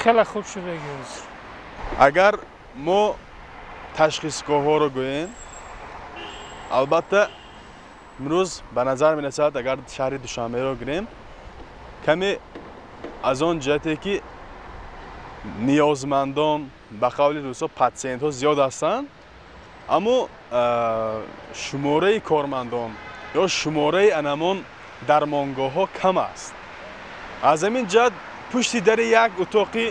Хеле хуб шуда. Агар мо ташхисгоҳҳоро гӯем, албатта имрӯз ба назар мерасад, агар шаҳри Душанберо гирем, каме аз он ҷиҳате ки ниёзмандон, ба қавли рӯсҳо патсиентҳо зиёд ҳастанд, аммо шумораи кормандон ё шумораи анамон дармонгоҳҳо кам аст. Аз ҳамин ҷиҳат пушти дари як утоқи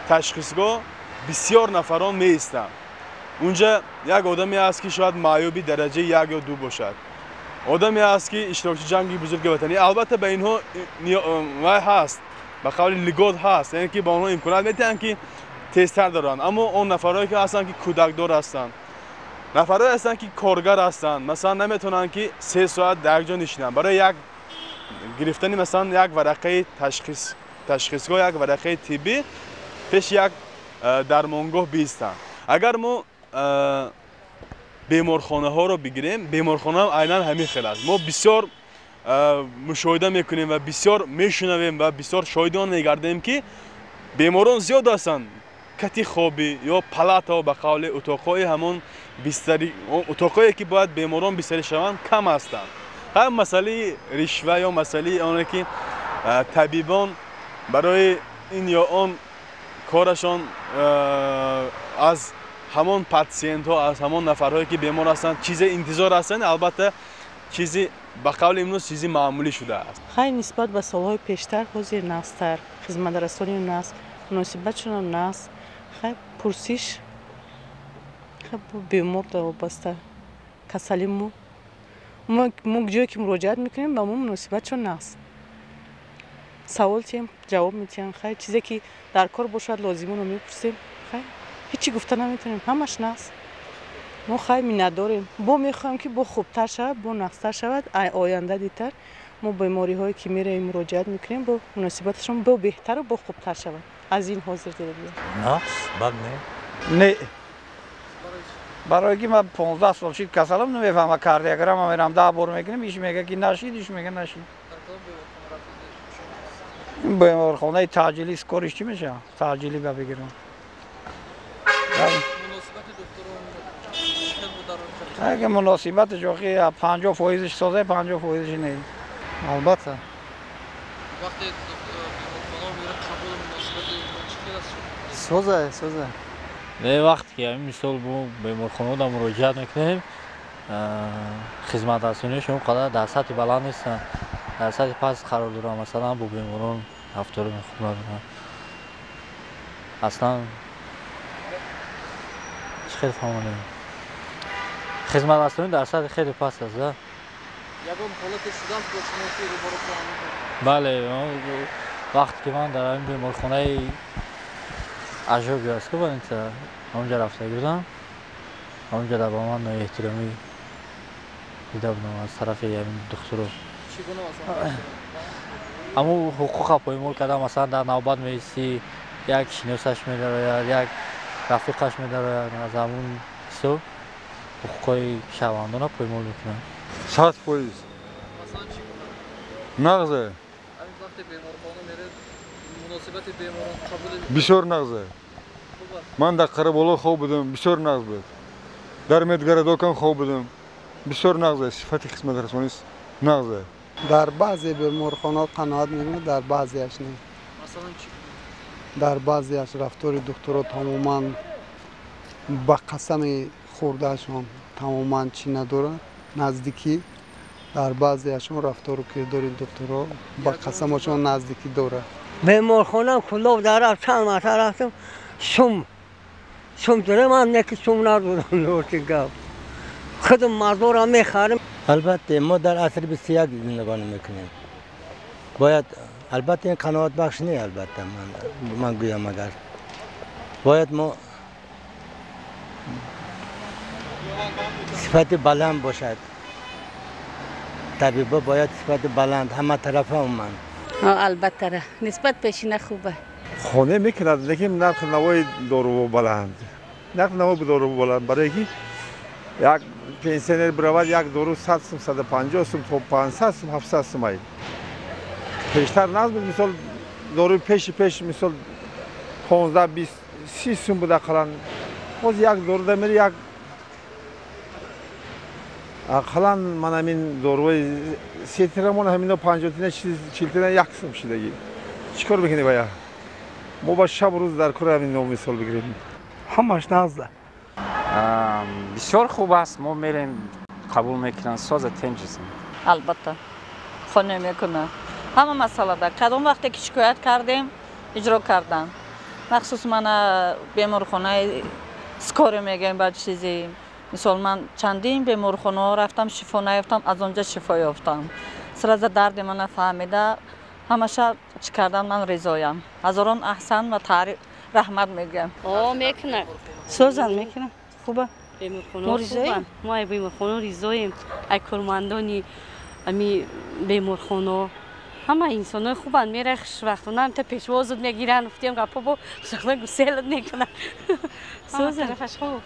ташхисгоҳ бисёр нафарон меистанд. Унҷа як одаме аст, ки шояд маъюби дараҷаи 1 ё 2 бошад, одаме аст, ки иштирокчи ҷанги бузурги ватанӣ. Албатта ба инҳо вай ҳаст, ба қавли лигот ҳаст, яъне ки ба онҳо имконият медиҳанд, ки тезтар доранд. Аммо он нафарое ки ҳастанд, ки кӯдакдор ҳастанд, нафарое ҳастанд, ки коргар ҳастанд, масалан наметавонанд, ки 3 соат дар як ҷо нишинанд барои як гирифтани масалан як варақаи ташхисгоҳ, як варақаи тиббӣ пеши як дармонгоҳ биистанд. Агар мо беморхонаҳоро бигирем, беморхона ҳам айнан ҳамин хел аст. Мо бисёр мушоҳида мекунем ва бисёр мешунавем ва бисёр шоҳиди он мегардем, ки беморон зиёд ҳастанд. Кати хобӣ ё палатаҳо, ба қавли утоқҳои ҳамон бистари, утоқҳое ки бояд беморон бистарӣ шаванд, кам ҳастанд. Ҳам масъалаи ришва ё масъалаи оне ки табибон барои ин ё он корашон аз ҳамон патсиентҳо, аз ҳамон нафарҳое ки бемор ҳастанд, чизе интизор ҳастанд, албатта чизи ба қавли имрӯз чизи маъмулӣ шудааст. Хай нисбат ба солҳои пештар ҳозир нағзтар, хизматрасонӣ нағз, муносибатшонам нағз. Хай пурсиш, хай бемор вобаста касали мо ҷое ки муроҷиат мекунем, ба мо муносибатшон нағз. Савол тиҳем, ҷавоб метиҳанд. Хай чизе ки дар кор бошад, лозимонро мепурсем. Хай ҳечи гуфта наметавонем, ҳамаш нағз. Мо хай миннатдорем. Бо мехоҳем, ки бо хубтар шавад, бо нағзтар шавад. Оянда дитар мо бемориҳое ки меравем, муроҷиат мекунем, бо муносибаташон бо беҳтару бо хубтар шавад. Аз ин ҳозир дида будем. Нағз, бад не. Не. Барои ки ман 15 сол шид касалам, намефаҳмам, кардиограмма мерам 10 бор мекунем, иш мега ки нашид, иш мега нашид. Беморхонаи таъҷилӣ скориш чӣ мешавад? Таъҷилӣ ба бигирам. Агар муносибаташ охи 50%-ш созе, 50%-ш не. Албатта. Вақте беморхона меравад, қабули муносибати чӣ хел аст? Созе, созе. Не, вақте ки ҳамин мисол мо беморхонаҳо муроҷиат мекунем, хизматрасониашон қадар дар сатҳи баланд нестанд, дар сатҳи паст қарор доранд. Масалан бо беморон рафтори хуб надоранд. Аслан чӣ хел фаҳмонем? Хизматрасонӣ дар сатҳи хеле паст аст. Ягон ҳолате шудааст бо шумо ки рӯбарӯ шаванд? Бале, вақте ки ман дар ҳамин беморхонаи Ажоби аст ку больница, онҷа рафта будам, онҷа ба ман ноэҳтиромӣ дида будам аз тарафи ҳамин духтуро. Чӣ гуна масалан? Аммо ҳуқуқа поймол кардам, масалан дар навбат меистӣ, як шиносаш медарояд, як рафиқаш медарояд, аз ҳамун ҳисоб ҳуқуқҳои шаҳрвандонро поймол мекунанд. 100%. Масалан чӣ гуна? Нағзе. Ҳамин вақте беморхона меред, муносибати беморон қабули бисёр нағзе. Ман дар Қараболо хоб будам, бисёр нағз буд. Дар медгородокам хоб будам, бисёр нағзе. Сифати хизматрасонӣ нағзе. Дар баъзе беморхонаҳо қаноат мекунад, дар баъзеаш не. Масалан чӣ? Дар баъзеаш рафтори духтуро тамоман ба қасами хӯрдаашон тамоман чӣ надорад, наздикӣ. Дар баъзеашон рафтору кирдори духтуро ба қасамашон наздикӣ дорад. Беморхона кулоб дар чанд марта рафтам, сум сум дорам, ман неки сум надорам, рости гап. Худам мазорам мехарам. Албатта мо дар асри 21 зиндагонӣ мекунем. Бояд албатта ин қаноатбахш не, албатта ман гӯям агар бояд мо сифати баланд бошад. Табиба бояд сифати баланд ҳама тарафа умуман. Албатта, нисбат пешина хуба. Хона мекунад, лекин нархи навои дору баланд. Нархи навои дору баланд. Барои ки як пенсионер биравад, як дору 100 сум, 150 сум, то 500 сум, 700 сум ай. Пештар наз буд, мисол доруи пеши пеш, мисол 15, 20, 30 сум буд ақаллан. Боз як дору да мери як ақаллан ман ҳамин доруи сетирамон ҳамино 50 тина, 40 тина як сум шидагӣ. Чӣ кор мекунӣ бая? Мо ба шаб рӯз дар кори ҳамин мисол бигирем. Ҳамаш назда. Бисёр хуб аст, мо мерем, қабул мекунанд, соза тенҷисем. Албатта, хона мекунад. Ҳама масъалада кадом вақте ки шикоят кардем, иҷро карданд. Махсус мана беморхонаи скоро мегӯем ба чизи. Мисол ман чандин беморхонаҳо рафтам, шифо наёфтам, аз он ҷо шифо ёфтам. Сразу дарди мана фаҳмида, ҳамаша чӣ кардан ман ризоям. Ҳазорон аҳсан ва таъриф раҳмат мегӯям. О, мекунад. Созан мекунад. Хуба. Беморхона ризоем. Мо ай беморхона ризоем. Ай кормандони ами беморхона ҳама инсонҳои хубанд, мерай хушвақтона ҳамта пешвозут мегиранд, уфтем гапо бо хушвақтона гуселат мекунанд. Созан. Тарафаш хуб.